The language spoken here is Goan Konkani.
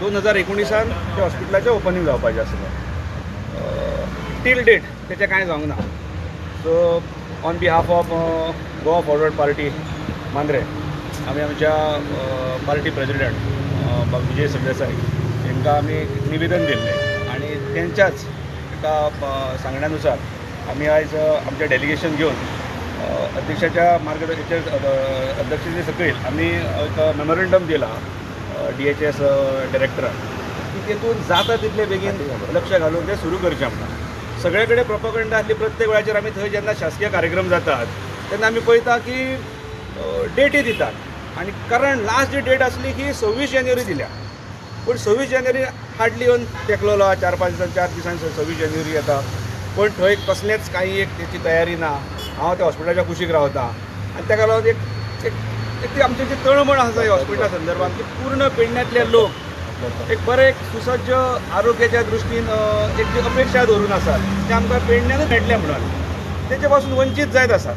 2019 ते हॉस्पिटलाचें ओपनींग जावपाचें आसलें. टील डेट तेचें कांय जावंक ना. So on behalf of Goa Forward Party Mandrem, आमी आमच्या पार्टी प्रेजिडेंट बाब विजय सरदेसाय हांकां आमी निवेदन दिल्लें आनी तेंच्याच एका सांगण्या नुसार आमी आयज आमचें डेलिगेशन घेवन अध्यक्षाच्या मार्गदर्शनाचेर, अध्यक्षते सकयल आमी एक मेमोरेंडम दिला डीएचएस डायरेक्टराक की तेतून जाता तितले बेगीन लक्ष घालून तें सुरू करचें म्हणून. सगळे कडेन प्रोपोगंडा आसली. प्रत्येक वेळाचेर आमी थंय जेन्ना शासकीय कार्यक्रम जातात तेन्ना आमी पळयता की डेटी दितात आनी कारण लास्ट जी डेट आसली की 26 जानेवारी दिल्या. पूण 26 जानेवारी हार्डली येवन तेकलेलो आहा 4-5 दिसांनी, 4 दिसांनी 26 जानेवारी येता, पूण थंय कसलेंच कांय एक तेची तयारी ना. हांव त्या हॉस्पिटलाच्या कुशीक रावता आनी ताका लागून एक एक एक ती आमची जी तळमळ आसा ह्या हॉस्पिटला संदर्भात की पूर्ण पेडण्यांतले लोक एक बरें एक सुसज्ज आरोग्याच्या दृश्टीन एक जी अपेक्षा धरून आसात, ते आमकां पेडण्यानूच मेळटलें म्हणून तेचे पासून वंचीत जायत आसात.